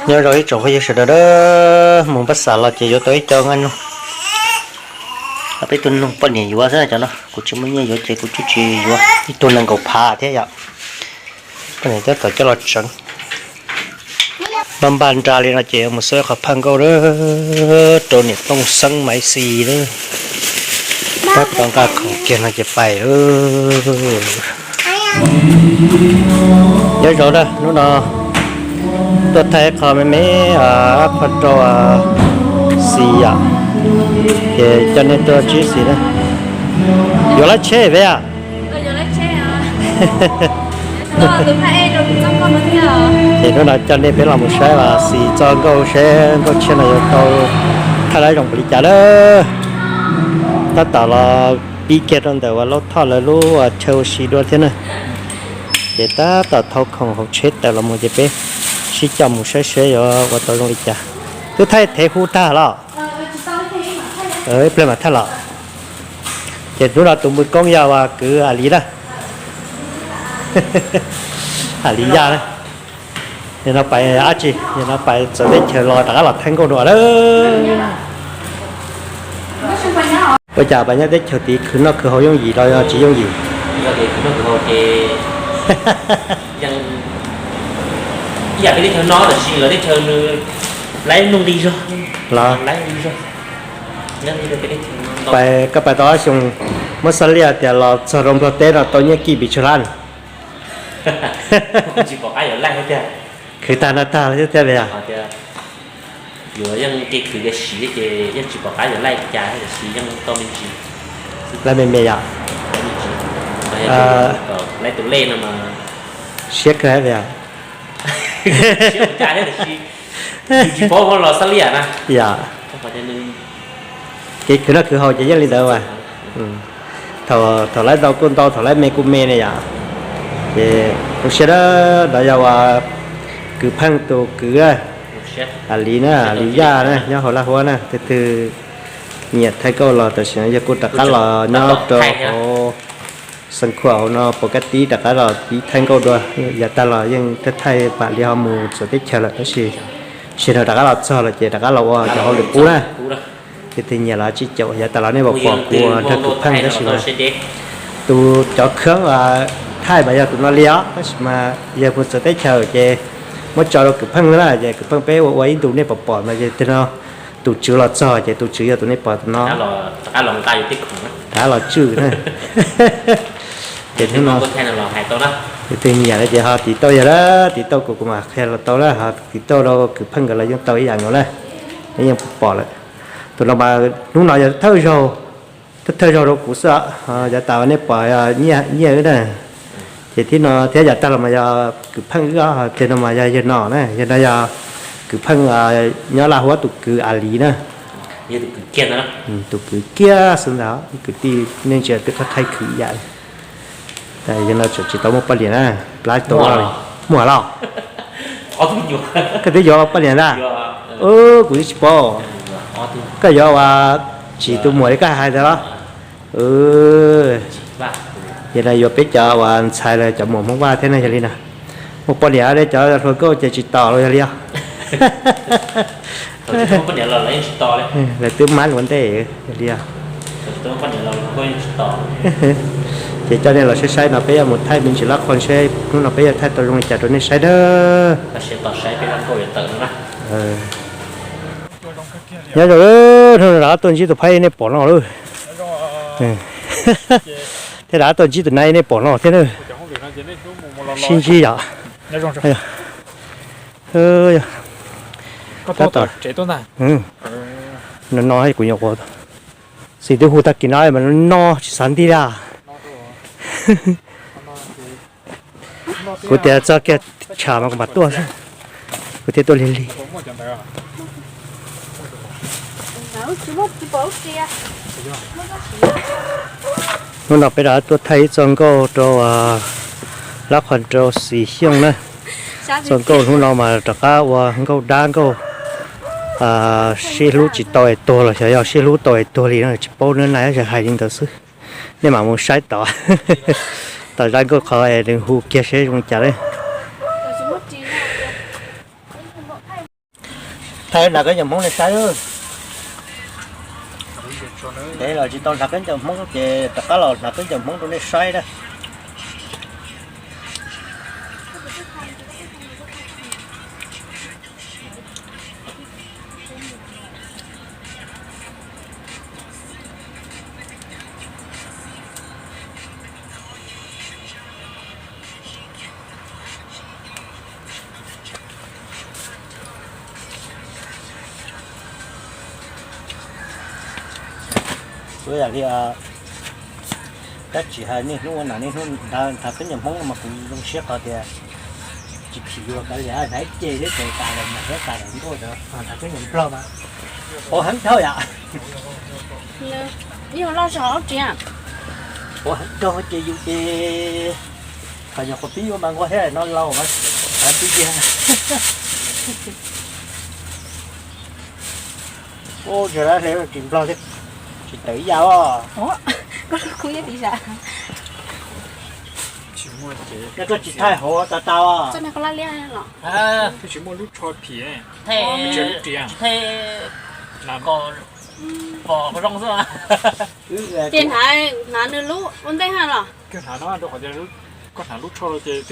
Nyob zoo ib tsoom phooj ywg sawv daws, mus npaj xav los ces yuav tau ib co nqaij noog. Peb tug noog poj niam yuav xwb cov no, kuv tsis muaj nyiaj yuav ces kuv tsis yuav, ib tug nees nkaum phav thiab yom. Poj niam tab tom coj los tseev. Noj npaj nra li no ces mus xwb qhov phaj nkauj rau niam Tooj Xeeb Maiv Xis lawm. Tab tom nqa khoom kiag no ces pais lawm. Nyob zoo na, hnub no tuaj thaij qho me me, qho rau Xis yom, ces coj nej tuaj ntsib Xis na. Yuav lab tsheb peb a? Ces hnub no coj nej peb los mus saib Xis txoj nkauj seb nkauj tshiab no yuav tau thaij lab zoo npaum li cas lawm. Tab tom los pib kiag rau ntawm uas Laub Thoj lawv lub chaw ua si dua thiab na. Ces tab tom thau khoom hauv tsheb tawm los mus ces peb sib coj mus saib seb yuav ua tau zoo li cas. Twb thaij thev hu tag los? Ib pliag mam thaij los. Ces hnub no tus mus koob yog uas kwv A Lis na. A Lis Yaj na. Yog no pais dab tsi, yog no pais txawv teb chaws los rov qab los thaij nkauj dua lawm. Ua cas pais nyob teb chaws tid khwv noj khwv haus yooj yim los yog tsis yooj yim? Ib yam li teb chaws no tab sis lawv teb chaws nws laib nuj nqi zog. Los, koj pais tau ob xyoos, muab xab liaj tias los txog rau Nplog teb no tau nyiaj kij pes tsawg lab? Khwv tag noj tag thiab thiab li. Laib me me yom. Siab kawg li. Yom. Kev khwv noj khwv haus ces yeej li ntawd as. Thaum laib ntau kuj ntau, thaum laib me kuj me ne yom. Ces zoo siab na, no yog uas kwv Pheej tus kwv na, A Lis na, A Lis Yaj na, nyob hauv Laj Huab na, tus twg nyiam thaij nkauj los tam sim no yog kuj rov qab los nyob rau hauv Xeev Khuam hauv no puas kab tib rov qab los pib thaij nkauj dua. Yav tag los yeej thaij thaij mam li ho mus txawv teb chaws lawm tab sis zaum no rov qab los txog lawm ces rov qab los ua cov hauj lwm qub na. Tus twg nyiam los tsib caum, yav tas los nej puas pom kuv ua nrog kwv Pheej tab sis mas tus cov khab thaij mas yog tus no li os tab sis mas yog mus txawv teb chaws ces muab tso rau kwv Pheej na, ces kwv Pheej peb ua ua ib ntus nej puas pom no ces tus no tus tswv los txog ces tus tswv yog tus nej pom tus no. Rov qab los tswj na. Ces hnub no tus twg nyiam no ces ho tiv tauj yog lawm, tiv tauj kuv kuv mam qhia los tau lawm, ho tiv tauj rau kwv Pheej nkawd los yeej tau ib yam nkaus na. Nej yeej pom lawm. Tus no mas hnub no yog thawj zaug, thawj zaug rau kuv xwb, yav tas nej pom nyiaj wb na. Ces thib no thiab yav tag los mas yog kwv Pheej wb, ces no mas yog yawg no na, yawg no yog kwv Pheej nyob Laj Huab tus kwv A Lis na. Tus kwv kiag xwb ntag, kwv tij nej ntsia twb qhaib qhaib khwv ib yam li. Yawg no tseem tsis tau muaj poj niam na, plab tau muaj los? Koj twb yuav poj niam ntag? Kuv twb tsis paub. Koj yuav ua tsis tus muam li koj hais ntawd los? Yawg no yuav peb cov uas ntxhais los cov muam Hmoob Vaj thiab na yog li no. Muaj poj niam li cov hluas nkauj ces tsis tos los yog li os. Lawv twb mab luav ntej yog li os. Ces coj nej los saib saib no peb yuav mus thaij me ntsis lab qhua seb hnub no peb yuav thaij tau zoo li cas rau nej saib na. Nyob zoo, hnub no rov qab tuaj ntsib tus phaib nej pom no lawm. Thiab rov qab tuaj ntsib tus nai nej pom no thiab na. Sib ntsib yom. Tab tom no no kuv nyuam qhuav xis twb hu tag kis no mas no tsis xav nti lawm. Kuv tias txog kiag tsam mas kuv mam tuaj xwb, kuv thiaj tuaj lig lig. Hnub no peb rov tuaj thaij ib txoj nkauj rau lab qhov rau Xis Xyooj na. Txoj nkauj hnub no mas rov qab ua nkauj dab nkauj sib hlub tsis tau es tuag los xyov yog sib hlub tau es tuag li no tsis paub na, nais hais li ntawd xwb. Nej mam mus saib tom, tom zaj nkauj qhov es nws hu kiag seb zoo li cas li. Thaij hnav khaub ncaws Hmoob nej saib. Ntev los tsis tau hnav khaub ncaws Hmoob ces rov qab los hnav khaub ncaws Hmoob rau nej saib na. Kuv yam li tab tsis hais niaj hnub ua nam niaj hnub hnav khaub ncaws Hmoob no mas kuv zoo siab qhov tias tsis phim yus kav liam hnav ib ce thiab ces tas lawm nyuam thiab tas lawm ntuj, hnav khaub ncaws Nplog mas ua heev dhau yom. Ua heev dhau ces yus ces qhov nyuam qhuav pib ua mas nquag thiab no laus mas hnav tib tiag. Ub, tsis Nplog thiab, tsis tawm ib yam os. Nej koj tsis thaij hauv tas tas os. Ces hnav, hnav nws lub ua ntej ha los?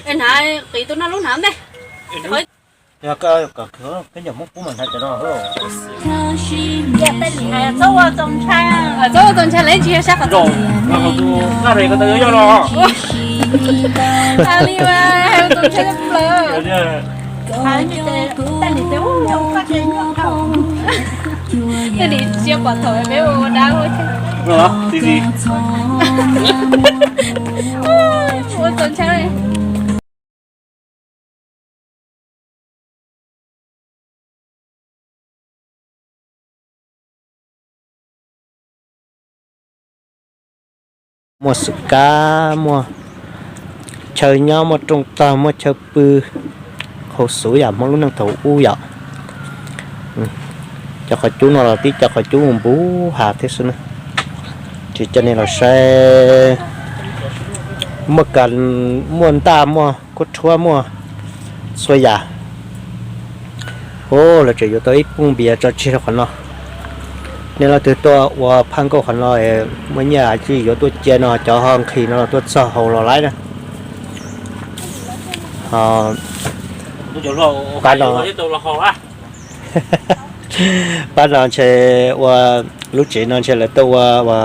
Hnav qiv tus no lub hnav ntej. Yog koj kom khwv khaub ncaws Hmoob pub mas hnav cov no. Txhob ua txaus ntshai, txhob ua txaus ntshai lawv tsis yog sab qhov txog. Li mas hais ua txaus ntshai plaws. Tej nim tsis pom thaum peb ua dab ua tsis ua txaus ntshai. Muaj xwm kab, muaj chaw nyob, muaj rooj tog, muaj chaw pw, hauv xub yam Hmoob lub neej thaum ub yom. Cov qhov cub no los tib cov qhov cub npuv hav thiab xwb na. Tsis coj nej los saib, muaj kas, muaj ntaj, muaj kuab rhuab, muaj txhua yam. Ub, lawv tseem yuav tau ib pooj npias tso tseg rau qhov no. Nej leej twg tuaj ua phaj nkauj qhov no, muaj nyiaj tsis yuav tuaj cia no, cov ho nqhis no los tuaj txog hauv los laib na. Pab no, pab no ntshe ua lub tsev no ntshe lawv tuaj ua, ua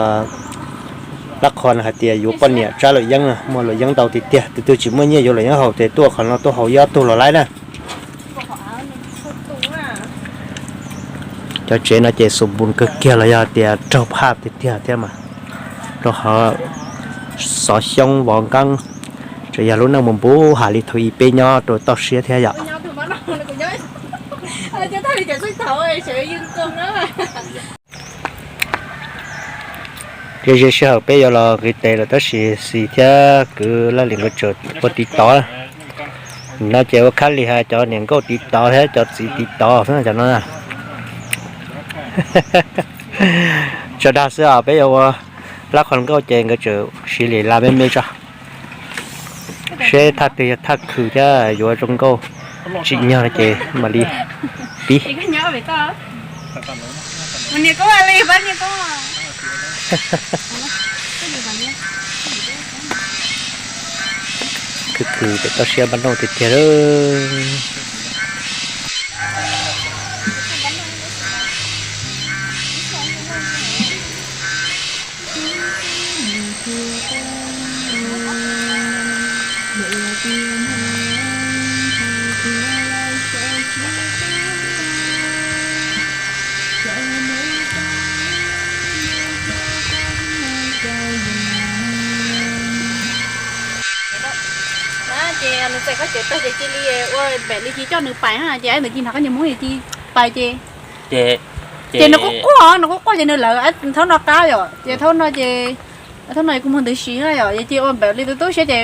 lab qhua no hais tias yuav poj niam tsab luam yeeb, muaj luam yeeb ntau tiag tiag, tus twg tsis muaj nyiaj yuav luam yeeb haus ces tuaj qhov no tuaj haus ib ob tug los laib na. Cov tsev no ces xus npus kawg kiag los yog tias raug phaj tiag tiag thiab mas, rau qhov xov xyoob vov nkeeb, tsuas yog lub neej mus npuv hav li thaum ub peb nyob rau toj siab thiab yom. Ze ze sij hawm peb yuav los nqis tes lawm tab sis Xis thiab kwv Laj Lis nkawd tseem ua tiv tov. No ces ua khab lis hais cov niam nkauj tiv tov thiab cov txiv tiv tov xwb cov no. Tso dag xwb os, peb yuav ua lab qhua nkauj ces nkawd tseem siv lim las me me tso. Seb thaj twg yog thaj khwv thiab yuav zoo nkauj tsim nyog no ces mam li pib. Khwv khwv pem toj siab npaj noj tiag tiag lawm. Ces nws txais khaub ncaws tag ces cia li ua npaum li cia coj nws pais ha, ces ntawd cia hnav khaub ncaws Hmoob ces cia pais ces, ces nws quaj quaj, nws quaj quaj ces nws lawv thaub no qab yom, ces thaub no ces, thaub no kuv muag ntws si na yom, ces cia ua npaum li tub tub siab ces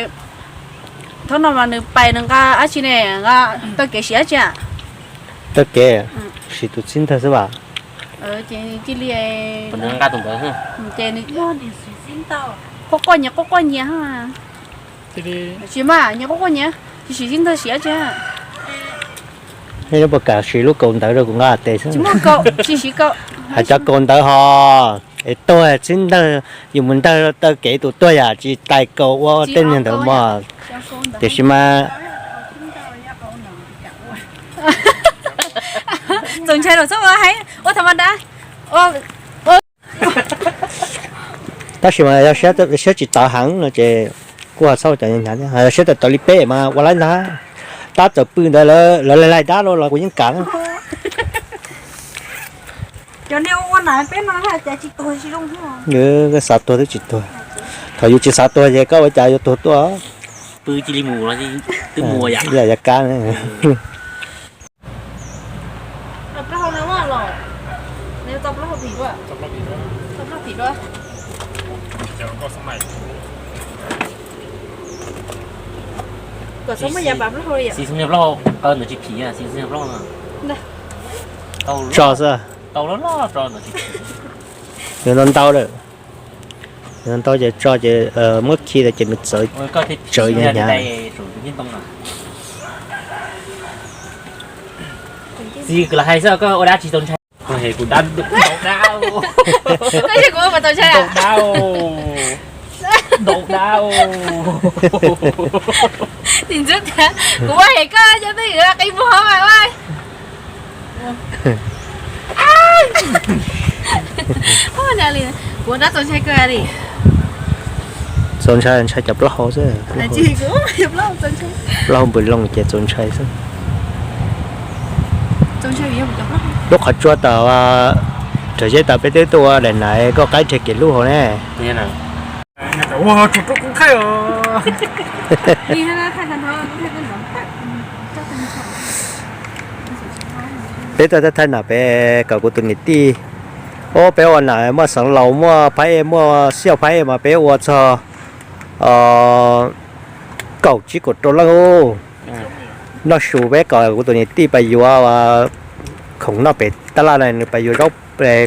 thaub no mas nws pais nws nqa dab tsi ne, nqa taw kev siv dab tsi a? Taw kev, siv tus txib ntawg xwb as. Ces cia li, ces nws, quaj quaj nyias quaj quaj nyias ha. Tsis mas nyias quaj quaj nyias, tsis siv txib ntawg siv dab tsi. Nej puas kam siv lub kaus ntawv rau kuv nqa tes xwb? Hais cov kaus ntawv ho, es tuag txhib ntawg, yus mus ntawg taw kev tus tuag yam tsis tais kaus ua tej niag ntawd mog. Tiam sis mas Txaus ntshai los txhob ua heev, ua tha ma da. Tab sis mas yog siab tsis tawv heev no ces kuj ho txhob ua cov hnyav, yog siab tawv tawv li peb mas ua laib ntag. Dab txawm pw ntawd lawv laig laig dab los los kuv yeej kam na. Cov nej ua ua na peb no cas tsis tuag tsis zoo thiab. Xav tuag twb tsis tuag. Thaum yus tsis xav tuag ces koj ua cas yuav tuag tuaj. Pw cia li mus, twb mus yam yam kab. Xis xwb niag plaub hau, qawv ntawd tsis phim, xis xwb niag plaub hau. Tso xwb. Tau loj loj tso ntawd tsis phim. Nws ntau ntau lawm. Nws ntau ces tso ces muab khi tas ces nws txawv, txawv hnyav hnyav. Txiv kwv los hais xwb, koj ua dab tsis txaus ntshai. Kuv dab, dab, dab, dab. Tim ntxub tias kuv ua hem koj cov twj ywm qi mus hauv mas ua. Kuv dab txaus ntshai kawg li. Txaus ntshai, ntshai cov plaub hau xwb. Plaub hau npws loo ces txaus ntshai xwb. Lub qhov tsua tau, raws zeb tau peb twb tuaj ua daim nais koj qaib rhe kev lub hauv ne. Peb tuaj thaij nam peb kom kuv tus niam tij. Ob peb ua nam muaj xeev laus muaj phab ej muaj xiaj phab ej mas peb ua txog kaum tsib kaum rau leej. Noj su peb kom kuv tus niam tij pas yuav khoom noj pem tab laj na, nws pas yuav zaub,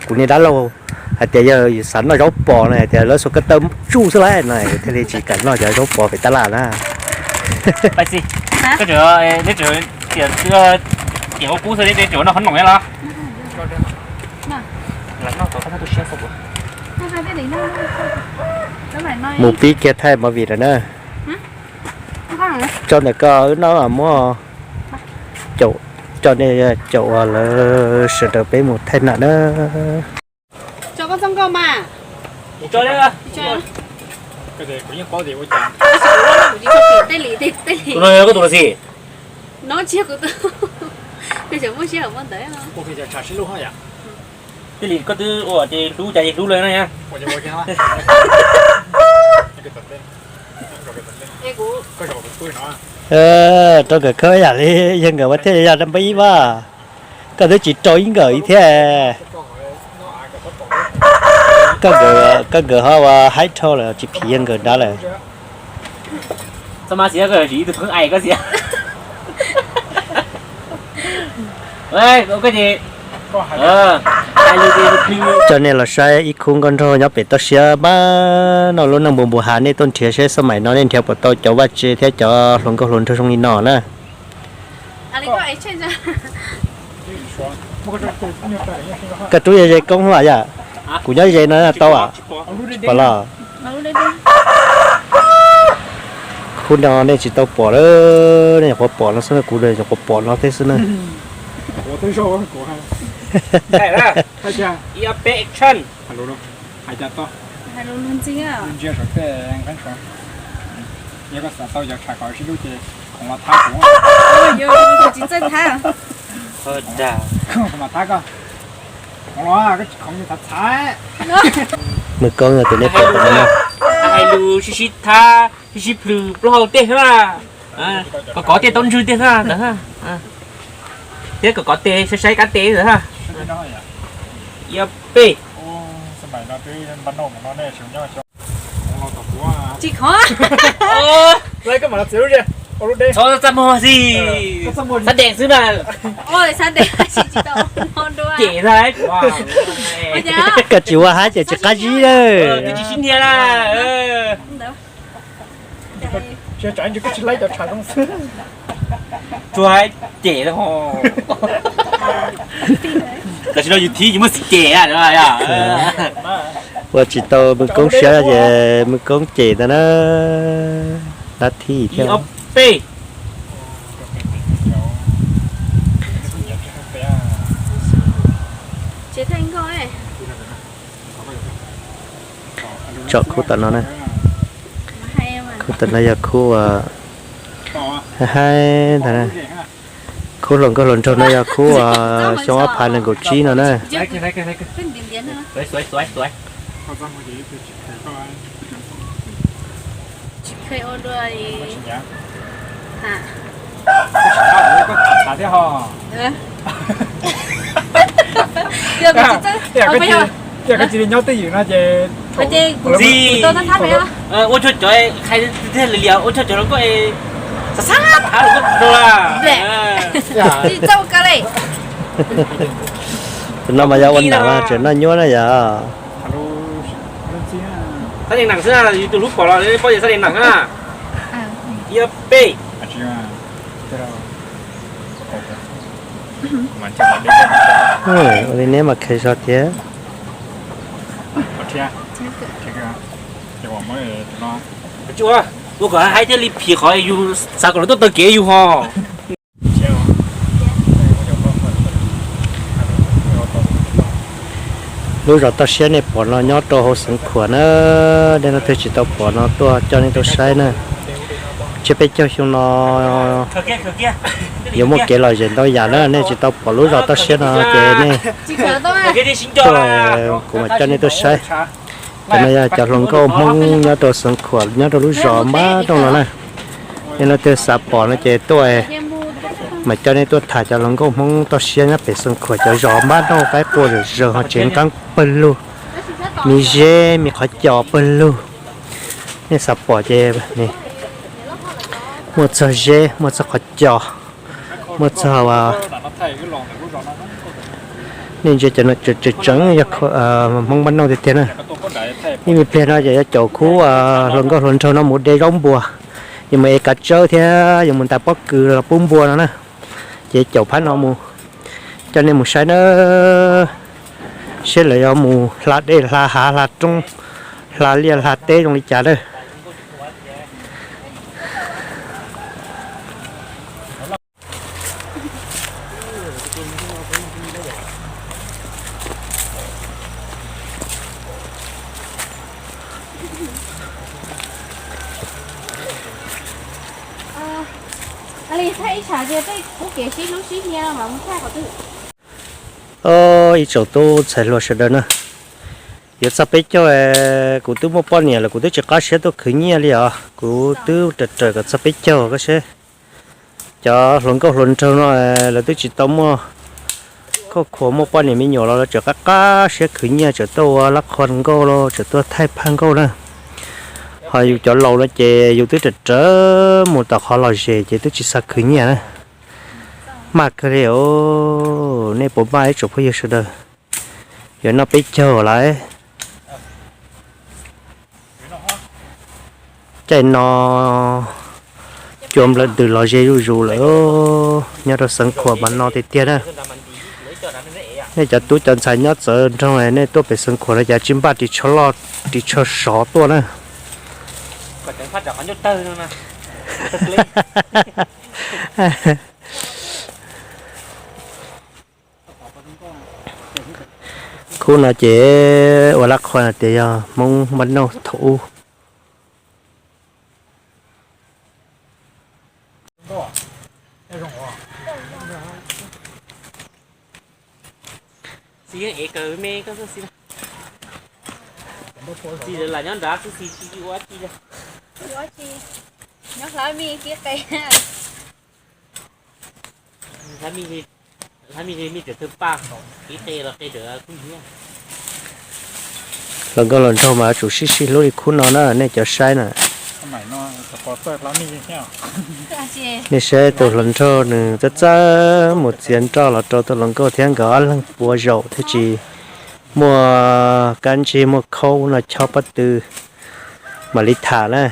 kuv niag dab laug hais tias yog xav noj zaub pos no hais tias lawv xuas koj taw tsuj xwb lauj no thiaj li tsis kam noj cov zaub pos pem tab laj na. Mus pib kiag thaij movie lawm na. Tso ntawm koj wb noj muab, coj nej caum lawv sawv daws peb mus thaij nam na. Tej li koj twb ua ces hlub cas ces hlub lawm na. Rau nkawd khawb yam li yawg nkawd ua thiaj yog number ib mas. Koj twb tsis rau ib nkawd ib thiab. Koj nkawd ho ua haib dhau lawm tsis phim yawg nkawd nrad lawm. Coj nej los saib ib khub nkauj nraug nyob pem toj siab mas no lub neej npau npau hav nej tuaj nrhiav seb xab maim no nej nrhiav puas tau cov vaj tse thiab cov hluas nkauj hluas nraug zoo li no na. Koj rub yog ze koob hwv yom? Kuv nyob ze no tau am? Pom los? Khub no nej tsis tau pom lawm, nej nyuam qhuav pom no xwb, kuv nyuam qhuav pom no thiab xwb na. Mus koob tus nej pom no. Hais lus sib sib thab, sib sib plhws plaub hau tej xwb na. Kov kov tej taub ntswg tej xwb ntawd, thiab kov kov tes saib saib kab tes ntawd. Ib peb. Txhob txaj muag xwb, xab dees xwb na. Cem, koj tsis ua hab ces tsis qab zib lawm. Twb tsis sib nyiag na. Tsuas cem, tam sim no yus thib yus muab txiv cem. Ua tsis tau Mws Koob siab ces Mws Koob cem ntag na. Dab thib thiab. Peb. Tsom khub tom no na. Khub tom no yog khub uas haib ntag. Khub hluas nkauj hluas nraug no yog khub uas xyoo ob phav nees nkaum tsib no na. Ua tsuag cov hais tiag li li, ua tsuag cov hluas nkauj xav xav tham hluas nkauj rau. Tus no mas yog ua nam mas tseem noj nyuab na yom. Xab dees nam xwb, yus tus hlub pom los paub yog xab dees nam na. Ib ob peb. Ua li neb mas kheev zog thiab. Ua kom haib thiaj li phim qhov yus xav kom lawv tuaj taug kev yus ho. Lub zos Toj Siab nej pom no nyob rau hauv Xeev Khuam na. Nej leej twg tsis tau pom no tuaj coj nej tuaj saib na. Tsiab peb caug xyoo no yuav muaj kev lom zem ntau yam na, nej tsis tau pom lub zos Toj Siab no ces nej tuaj, kuv mam coj nej tuaj saib. Cov no yog cov hluas nkauj Hmoob nyob rau Xeev Khuam nyob rau lub zos Npab Nooj no na. Nej leej twg xav pom no ces tuaj, mam coj nej tuaj tham cov hluas nkauj Hmoob Toj Siab nyob pem Xeev Khuam cov zos Npab Nooj qaib qua zom zaws ho tsev nqeeb pawg lug, me zeb me qhov cos pawg lug. Nej xav pom ces muaj txog zeb, muaj txog qhov cos, muaj txog nej ntsia cov tseem tseem yog Hmoob Npab Nooj tiag tiag na. Ib me pliag no ces yuav caum khub hluas nkauj hluas nraug no mus de zaub npua. Yuav mus ev kav tsawb thiab yuav mus ntais pob kws los pub npua no na. Ces caum phab no mus, coj nej mus saib na, seb lawv yuav mus hla dej hla hav hla roob, hla liaj hla teb zoo li cas na. Ib tsoom tub ntxhais hluas sawv daws na, yuav txog peb caug, kuv twb muaj poj niam lawm kuv twb tsis qab siab tuaj khwv nyiaj li os, kuv twb raws raws kom txog peb caug koj seb. Cov hluas nkauj hluas nraug no lawv twb tsis tau muaj khoj khuas muaj poj niam me nyuam los lawv tseem qab qab siab khwv nyiaj, tseem tuaj ua lab qhua nkauj los tseem tuaj thaij phaj nkauj na. Ho yus cov laus no ces yus twb raws raws mus tom qhov lom zem ces twb tsis xav khwv nyiaj na. Maj kawg li os, nej puas maj ib tsoom phooj ywg sawv daws? Yuav noj peb caug lawm. Caij no cua nplawm ntws los ze zuj zus lawm, nyob rau Xeev Khuam mas no tiag tiag na. Nej cov tub cov ntxhais nyob txawv nroog nej tuaj pem Xeev Khuam no cas tsis npaj ris tsho loj ris tsho sov tuaj na. Khub no ces ua lab qhua tias yog Hmoob Npab Nauj thaum ub. Xis yeej ev kawg me koj xwb xis. Xis lam nyob nrad xwb xis tsis ua tsi li. Nyob hlab mij kib qe. Hlab mij, hlab mij li mij tseem thwj paj, kib qe los qe rawv kub hnyiab. Hluas nkauj hluas nraug mas yuav tsum sib sib hlub li khub no na nej cov saib na. Nej saib tus hluas nraug nws txawj txawj mus txiav nroj los rau tus hluas nkauj thiab nkawd ob leeg puav zaum thiaj tsis muaj kab ntsig muaj khaub no chob pob tw mam li tham na.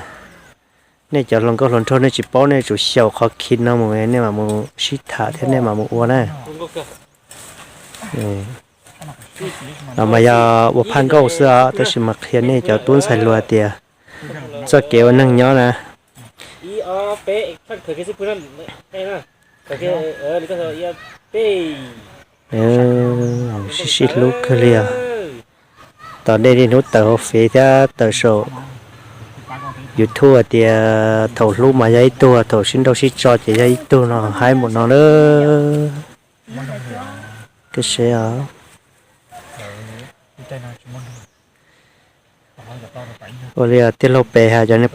Nej cov hluas nkauj hluas nraug nej tsis paub nej tsum xyaum qhov khi no mus nej mam mus sib tham thiab nej mam mus ua na. No mas yog ua phaj nkauj xwb os, tab sis mas qhia nej cov tub ntxhais hluas tias txoj kev ua neeg nyob na. Sib sib hlub kawg li os. Tos nej niaj hnub tawm hauv fev thiab tawm saum YouTube hais tias thaum hlub mas yog ib tug, thaum sib nrauj sib tso ces yog ib tug no haib npaum no na. Koj saib os. Ua li tij laug Pes hais cov niag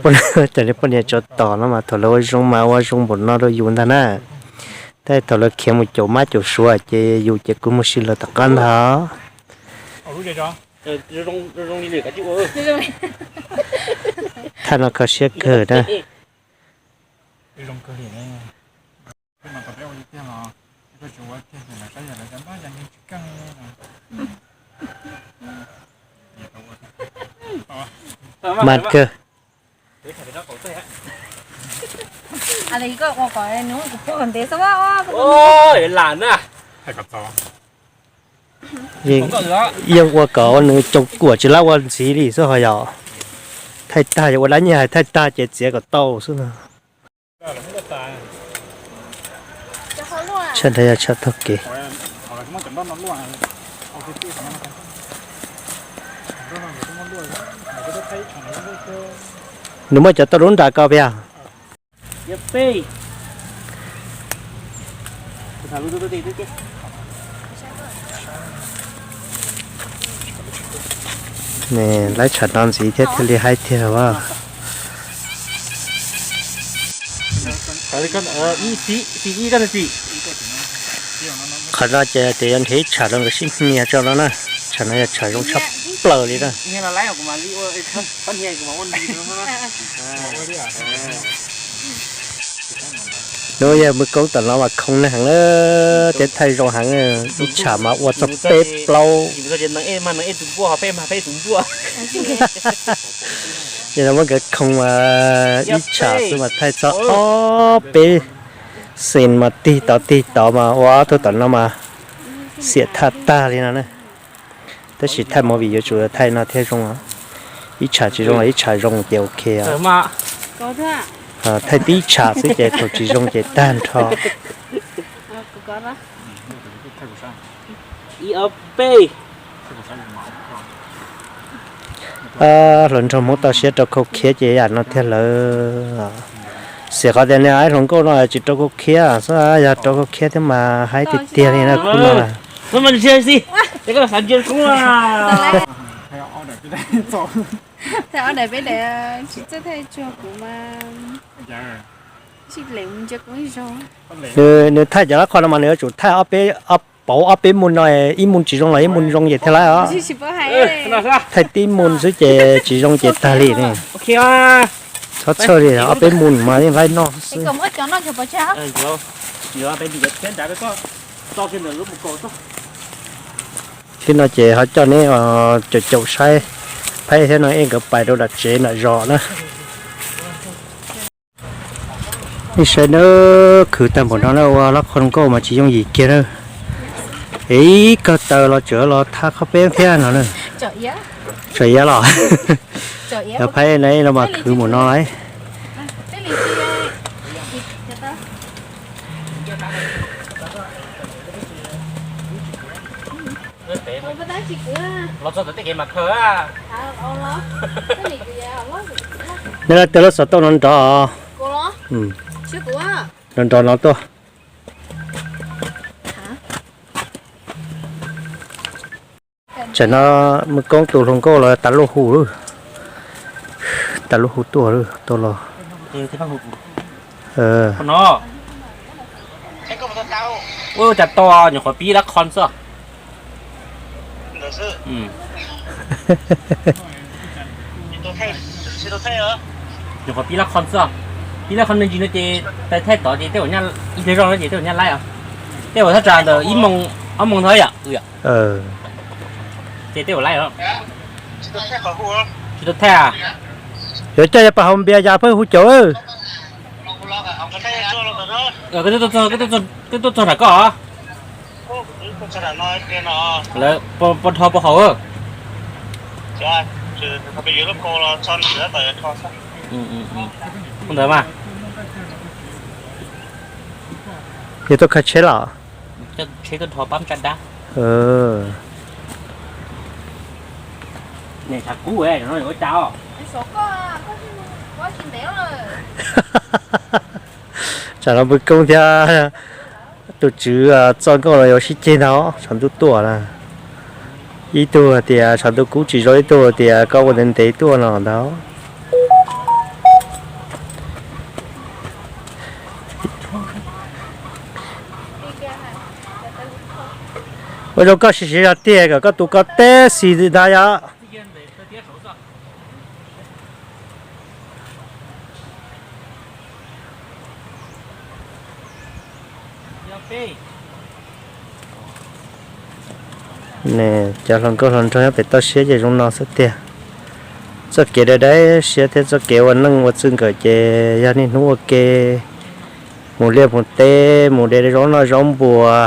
poj niam tsov tom no mas thaum lawv ua zoo mas ua zoo npaum no rau yus ntag na. Tab thaum lawv khiav mus caum mab caum suav ces yus ces kuj mus sib lawv tom qab ntag. Thaj no kho siab kawg na. Mas kawg. Yeej ua kom ua nws coos kuam tsis lab ua ntxiv li xwb ho yog. Thaij tag yog ua dab nyiaj hais thaij tag ces txiav kom tau xwb no. Tshaj nrho yog tshaj taug kev. Nws muaj cov tauj lub nram ko piam. Laib tshav no ntxiv thiab thiaj li haib tiag os. Qhov no ces tias yuav nrhiav ib tshav rau nkawd sib hnia tso no na. Tshav no yog tshav zoo tshaj plaws li na. Hnub yog Mws Koob tom no mas khoo neeg heev na, teb thaij zoo heev, ib tshav mas ua txog peb plaub. Ces no muab nkawd khoo mas ib tshav xwb mas thaij txog ob peb xees mas tig tod tig tod mas ua ob tug tom no mas xiam thaj tag li no na. Tab sis thaij movie yuav tsum thaij no thiaj zoo. Ib tshav tsis zoo los ib tshav zoo ces ok os. Thaij tib tshav xwb ces thaum tsis zoo ces tag nrho. Hluas nraug Hmoob tau siab rau khau khiab ces yam no thiaj lawv. Xiam qhov tias niag hluas nkauj no tsis rau khau khiab xwb, yog rau khau khiab thiab mas haib tiag tiag li na khub no. Thaij ob daim peb daim tsis txawj thaij tsuag kuv mas. Nws thaij cov lab qho no mas nws yuav tsum thaij ob peb, pauv ob peb mus no, ib mus tsis zoo los ib mus zoo ces thiaj laib os. Thaij tib mus xwb ces tsis zoo ces tag li ne. Txhob txhawj li, ob peb mus mas yeej laib noj xwb. Thiab no ces ho coj neb caum caum saib, phaib thiab no es nkawd pais rau nram tsev nram zos na. Nej saib na, khwv tag npaum no na ua lab qho nkauj mas tsis yooj yim kiag na. Ib kawg taws los tseem los thaj qhob peb thiab no na. Tsom iav los. Yog phaib na no mas khwv npaum no lauj. Nws tias lub xov tooj no nrov. Nrov nrov no tuaj. Tsam no Mws Koob tus hluas nkauj los tas lub hu, tas lub hu tuaj lawm tuaj los. Ua cas tau nyuam qhuav pib lab qhon xwb. Nyuam qhuav pib lab qhon xwb. Pib lab qhon me ntsis no ces tais thaij tod ces tej uas ib pliag zoj no ces tej uas nyaj laib os. Tej uas thaj tsam ntawm ib moos ob moos ntawd yom. Ces tej uas laib os. Tsis tau thaij. Yuav coj yog pas haus npias yas pheej hu caum. Koj tuaj txog nram koj os. Lawv puas dhos puas haus? Ntawd mas. Yog tuaj khaws tsheb los? Tsheb tuaj dhos pab tsa dab. Ua cas? Tsam no Npawg Koob thiab tus tswv txoj nkauj no yuav sib ceg ntag, tshav ntuj tuaj na. Ib tug tias tshav ntuj kub tsis zoo, ib tug tias koj ua ntev ntev tuaj no ntag. Ua rau koj siv siv zog tiag kom koj tus ko teb xis ntag yom. Cov hluas nkauj hluas nraug nyob pem toj siab ces zoo no xwb tiag. Txoj kev dai dai siab thiab txoj kev ua neej ua txij nkawm ces yog niaj hnub ua ke, mus liaj mus teb, mus de zaub noj zaub npua,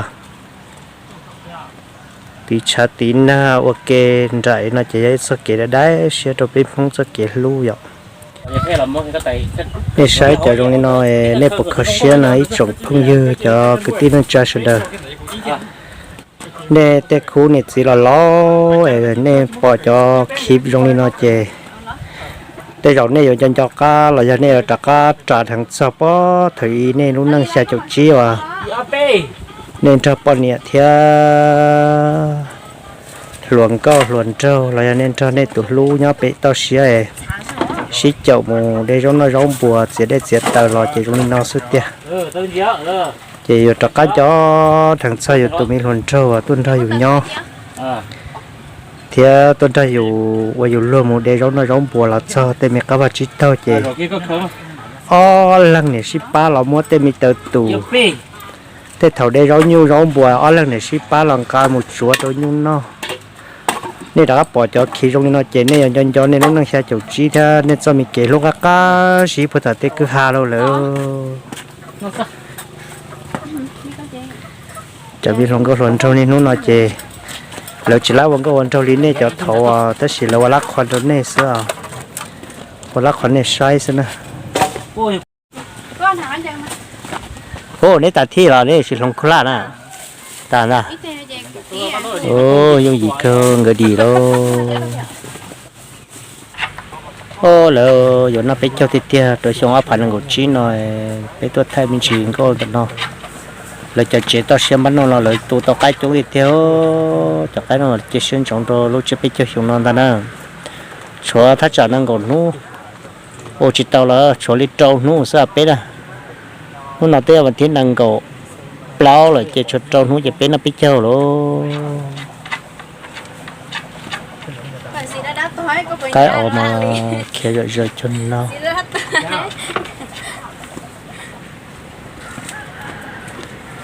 tiv tshav tiv nag ua ke nraim no ces yog ib txoj kev dai dai siab rau peb Hmoob txoj kev hlub yom. Nej saib cov zoo li no, nej puas kho siab no ib tsoom phooj ywg cov kwv tij neej tsa sawv daws? Nej tej khub niam txiv los laus es nej pom cov clip zoo li no ces tej zaum nej yuav nco nco qab los yog nej yuav rov qab ras dheev txog puag thaum ub nej lub neej xya caum tsib uas nej nrog poj niam thiab hluas nkauj hluas nraug los yog nej nrog nej tus hlub nyob pem toj siab es sib caum mus de zaub noj zaub npua txiav dej txiav taws los ces zoo li no xwb tiag. Ces yuav rov qab nco dheev txog yus tus me hluas nraug uas tuaj nrog yus nyob thiab tuaj nrog yus ua yus luag mus de zaub noj zaub npua los txog tej me qab vaj tsib taug ces ob leeg niam sib pab los muab tej me taw tus. Tej thaum de zaub nyuj zaub npua ob leeg niam sib pab los nqa mus tsuav rau nyuj noj. Nej rov qab pom cov clip zoo li no ces nej yuav nco nco nej lub neej xya caum tsib thiab nej txoj me kev hlub qab qab sib puag tom tej kwj ha lauj lawm. Cov me hluas nkauj hluas nraug niaj hnub no ces lawv tsis lab ua nkauj ua nraug li nej cov thaud tab sis lawv ua lab qhua rau nej xwb os. Ua lab qhua nej saib xwb na. Hu, neb tas thij los neb tsis hloov khuj laj na? Tas ntag. Yooj yim kawg nkawd dim lauj. Lawv yuav noj peb caug tiag tiag rau xyoo ob phav nees nkaum tsib no, peb tuaj thaij me ntsis nkauj ntawm no. Lawv cov tsev toj siab npab noj no lawv tu tau qaib coob tiag tiag. Cov qaib no cia siab ntsoov rau lub tsiab peb caug xyoo no ntag na. Tshuav thaj tsam nees nkaum hnub ua tsis tau los tshuav li rau hnub xwb peb na. Hnub no twb yog vas thib nees nkaum plaub lawm ces tshuav rau hnub ces peb noj peb caug lauj. Qaib os mas khiav zom zaws cuag no.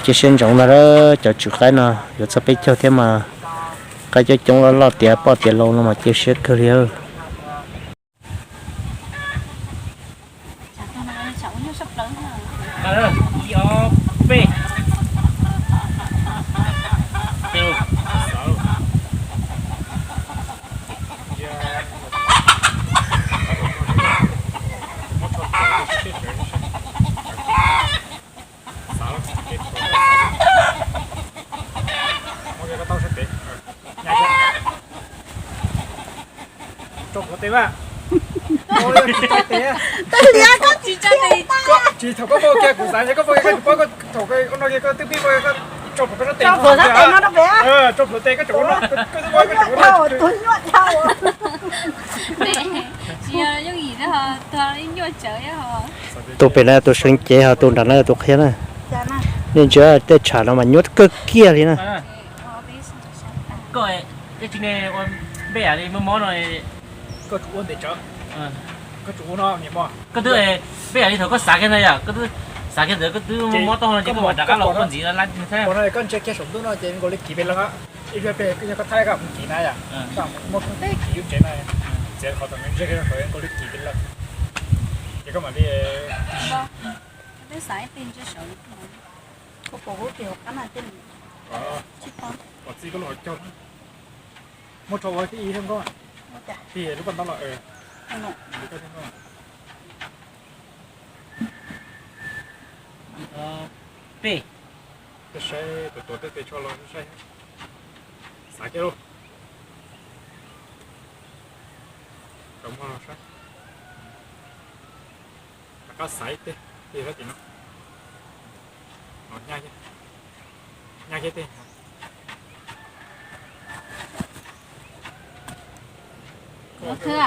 Cia siab ntsoov ntag, cov tswv qaib no yuav txog peb caug thiab mas qaib coob coob loj loj tiav poj tiav loo no mas cia siab kawg li. Tsis thaum koj muaj kiag kuv xav tias koj muaj kiag koj tsis paub, thaum no kiag koj twb pib muaj koj tso plhuav koj sab tes no, tso plhuav tes koj tseem ua no, koj twb muaj koj tseem ua no. Tus pem no tus seev cev ho tus nram no tus qhia na. Nej ntsia tej tshav no mas nyuaj kawg kiag li na. Koj tsis ua ntev tsawv, koj tsis ua no, peb yam li thaum koj xav kiag ntawd yom, koj twb xav kiag ntawd koj twb muab mob tau no ces koj mam rov qab los ua ntxiv thiab. Koj ntsia kiag saum ntuj no ces nkaus li kiv pem lawm, ib pliag pem yog koj thaij koj mus kiv na yom, muaj koob teb kiv lub tsev no. Txiav qhov tom ntsej rau kom nkaus li kim tij lawm. Ces koj mam li, twb xav ib teg ntsej saud, koj pom kuv ris hauv qab mas tej, tsis pom. Pom txiv koj lub hauv caug. Muab rho ua ib ib thiab nkauj. Tig lub paj ntaub los. Peb, saib tuav tuav tej tes tsho los saib. Xav kiag lauj. Rau muag los saib. Rov qab xaiv tej, tej sab tim no. Nyaj, nyaj kiag tej. Pom qhov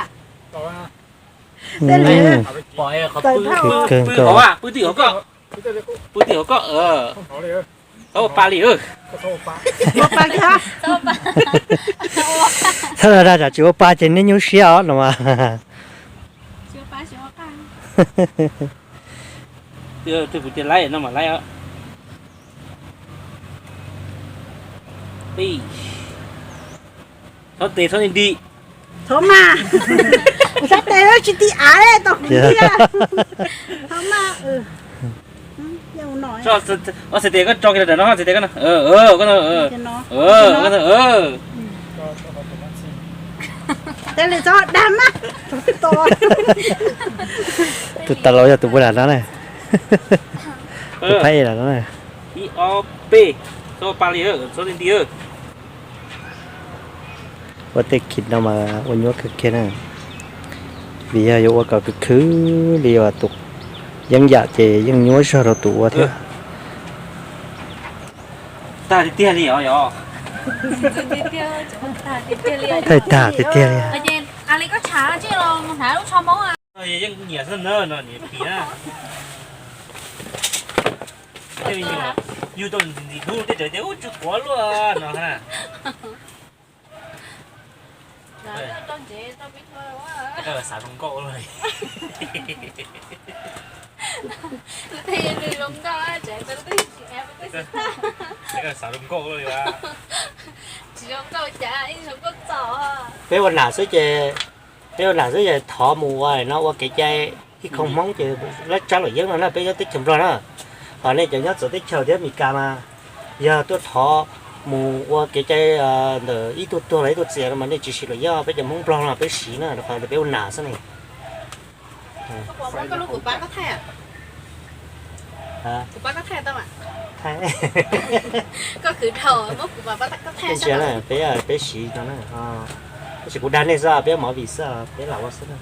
pw, pw hauv, pw twg hauv koj, pw twg hauv koj, txhob ua pa li. Txhob dag tsam tsis ua pa ces nej nyuaj siab os no mas. Twb kuv cia laib no mam laib os. Txhob tes txhob nti nti. Thov mas, kuv sab tes tsis ti av tau kuv ntiag. Thov mas, ua txhais tes koj tso kiag rau no, txhais tes koj no, koj no, koj no. Tej li txhob dag mas. Tus tas laus yog tus puag nram no na. Tus phab ej nram no na. Ib ob peb, txhob pa li, txhob nti nti. Ua tej khiv no mas ua nyuaj kawg kiag na, vim yog yuav ua kom khwv khwv li uas tus yeeb yam ces yeej nyuaj zog rau tus ua thiab. Tag tiag tiag li os yog. Thaij tag tiag tiag li. Yeej nyiam xwb na no niam phim na. Yug tau ntxim ntxim hlub tej tseem tias ub tsw quav luaj no na. Xav zoo nkauj luaj li. Xav zoo nkauj luaj li. Peb ua nam xwb ces, peb ua nam xwb ces thov mus ua no ua kev cai ib khoom Hmoob ces lab tsab luam yeeb no na peb nyob teb chaws Nplog na. Hos nej cov nyob txawv teb chaws thiab Meskas mas yog tuaj thov mus ua kev cai ntawm ib tug tuag los ib tug txias no mas nej tsis siv luam yeeb, peb cov Hmoob Nplog no peb siv na, rau qhov peb ua nam xwb ne. Tsis ntsia na, peb, peb siv no na. Tab sis kuv dag nej xwb, peb ua movie xwb, peb lam ua xwb na.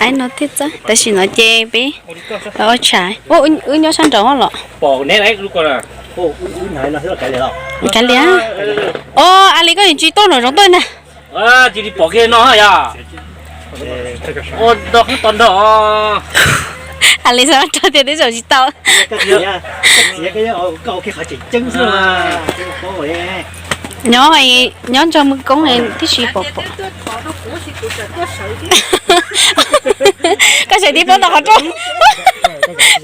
Aib no thiab txawb, tam sim no ces peb ua tshais, wb nyob sab nraud los. Kav liam. O, a li koj yeej tsis tuaj nram zoov tuaj na. Cia li pom kiag no yog. Ua nrog qhov to nrog. A li xav rau tias twb zaum tsis tau. Nyob, nyob nrog mus koob tib si pom pom. Koj sawv tib pob tau qhov rooj.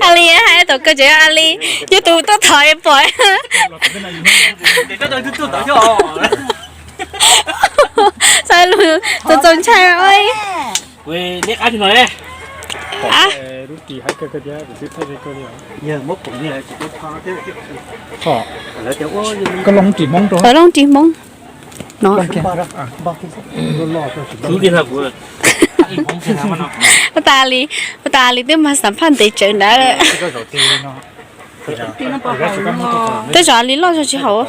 A li hais thaum kawg tseem a li, nyob tus tuaj thov es pom. Xav lus txaus txaus ntshai ua. Koj looj ris Hmoob no. Ua tas li, ua tas li twb mag xam phaj ntev tsawv ntawd. Tej zaum a li loj zog tsis haum.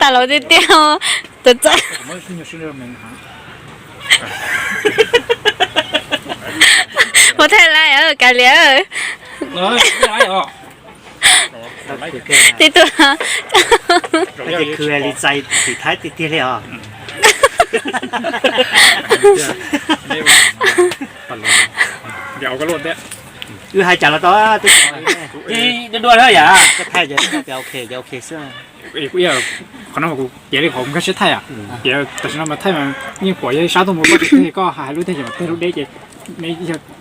Tas los tiag tiag, tus txawj. Ua thaij laiv kav liam. Tib tug khwv li txais tim Thaib tiag tiag li os. Wb hais cas los tau, twb tau. Dua dua thiab yam. Koj thaij ces koj tias ok ces ok xwb. Kuv, qhov no mas kuv piav li qhov kuv nkag siab thaij, piav tam sim no mas thaij mas yeej pom yog sab tuaj mus koj tsis thaij, koj hais lub thaij ces mas thaij lub deb ces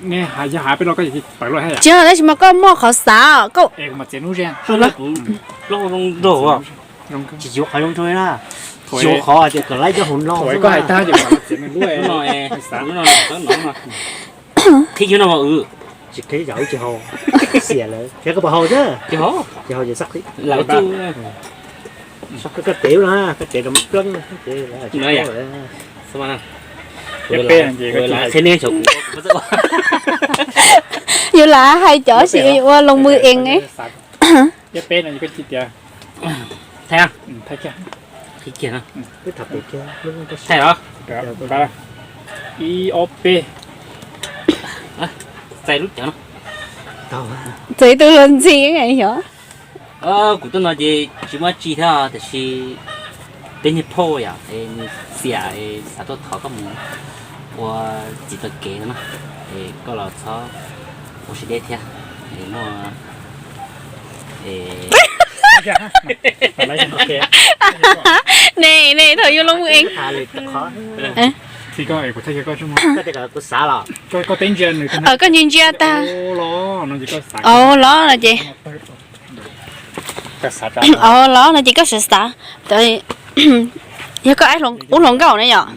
nej yog hais peb los koj tsis tawm los thiab yam. Tsis yog, tab sis mas koj muaj qhov xav koj. Es kuv mam txiav hnub ze. Tsis yuav qhov zoo zoo na. Yuav qhov tias kom laib cov hauv no. Koj hais tag ces mam txiav nws lub. Qhib no, tsis qhib zam tsis haus, xiam lawm, qhib koj puas haus thiab? Tsis haus, tsis haus ces txhob qhib. Koj tev no, koj tev rau plaub. Yus lam hais cov sim ua loo mws ees. Peb no koj tsis tias. Thaij, thaij kiag. Thaij os. Ib ob peb. Txais lub cawv no. Txais tus luag ntxhi yog. Kuv tuaj no ces tsis muaj tsi thiab tiam sis peb niag phauj yom, nws xiam xav tuaj thov koj mus ua txiv taw kev no na, es koj los txhob ua siab deb thiab, es muaj Ne, ne, thaum yus loo mws ees. Koj ntsia ntsia tag. Au los no ces, au los no ces koj xav xav. Yog koj ub hluas nkauj na yom.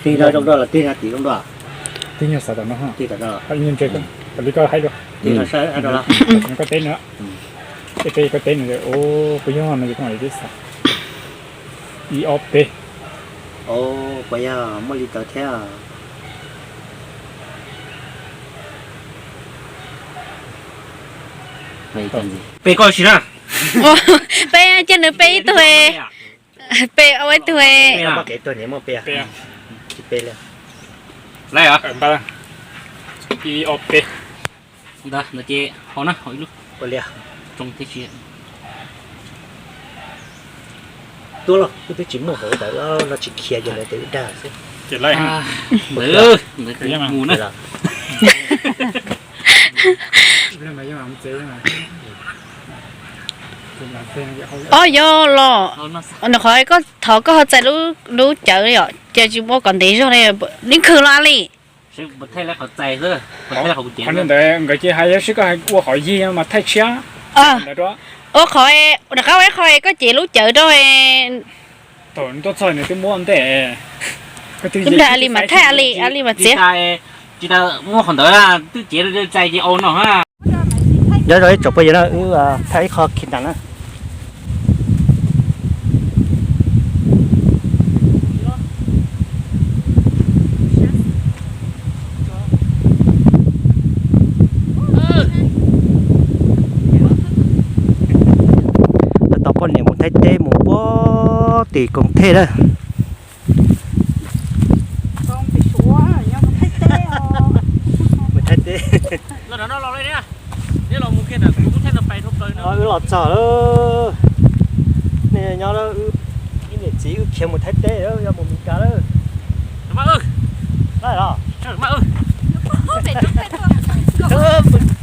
Tig rau zoo dua los tig rau tim zoo dua. Tig rau, tig rau li koj hais dua. Koj teb no, koj teb no, puas yog no ces koj mam li teb xav. Ib ob peb. Puas yog muaj li ntawd thiab? Pe koj si na. Pe, cia nws pe ib tug. Pe ua ib tug. Ib ob peb. Ntawd no ces haus na, haus ib lub. Tuaj los kuj twb tsis muaj hauv ntawd no, tsis khiav ces lawv tias wb dag xwb. Mus na. Ob yog los, nws qhov koj thov koj ho txais lub cawv yom, ces tsis muaj kom ntev zog li, li khwv los li. Qhov ntawd nkawd cia hais yog sib koj ua qhov yig mas thaij tshiab. Ua qhov, rov qab ua ib qho koj cev lub cawv rau. Thaum nws tuaj txog nws twb muab ntej. Twb nrog Ali mas thaij, Ali, Ali mas txiav. Tsis tas muab qhov ntawd twb cev txais ces au no. Nyob zoo ib tsoom phooj ywg na, wb thaij ib qho khi ntawd na. Tau poj niam mus Thaib teb mus puag tim Koos Thej na. Mus Thaib teb. Wb los txog lawm. Nej nyob, wb ib niam txiv wb khiav mus Thaib teb, yog mus Meskas lawm.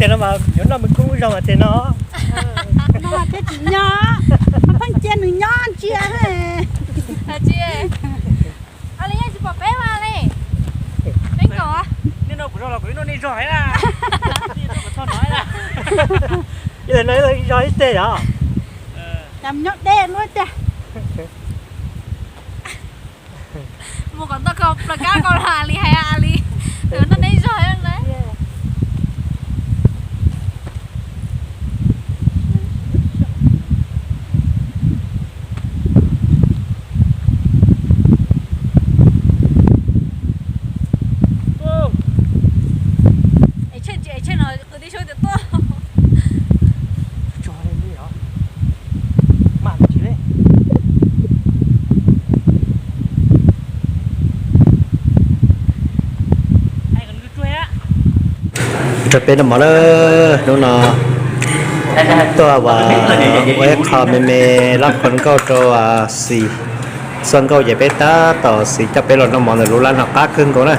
Tes no mas yuav noj me kub zoo tes no. Noj mas thiaj tsis nyob, pheej cia nws nyob ntsia. Li yeej tsis pom peb mas li. Peb nkaus. Nej nrog kuv zog los kuv ib noj nej zog heev na. Ib leeg noj ib zog ib teg yom. Cas nyob deb luaj tiag. Mus kom ntoj koj plaws kab koj los li hais li. Noj nej zog na. Es tsheb no kwv tij Suab tias tuaj. Tso li os. Maj tsis li. Ai, Rau peb noj mov lawm, hnub no tuaj ua ib qho me me loj qhov nkauj rau Xis. Xoj nkauj ces peb tab tom Xis coj peb los noj mov ntawm lub lab no qab kawg nkaus na.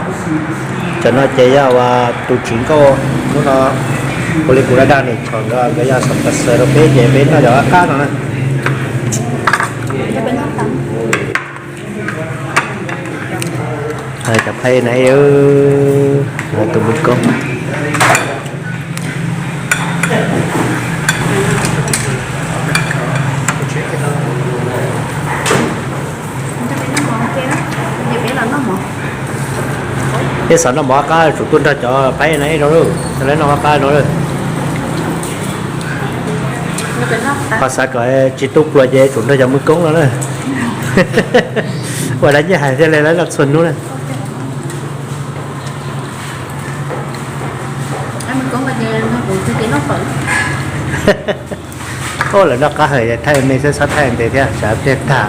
Cov no ces yog ua tus tswv nkauj hnub no ua li kuv dag dag nws thaum nkawd yog sponsor rau peb ces peb noj cov qab qab no na. Cov phaib na, tus mus koob. Peb xav noj mov qab tsum tuaj nrog cov phaib na ib zaug lauj, coj lawv noj mov qab no lauj. Qhov xav kom tsis tu pluas ces tsum nrog cov mus koob no na. Ua dab nyiaj hais thiaj li lawv noj txhua hnub na. Ua lawv noj qab hawm thaij me xwb, txhob thaij ntev thiab tsam pliag tag.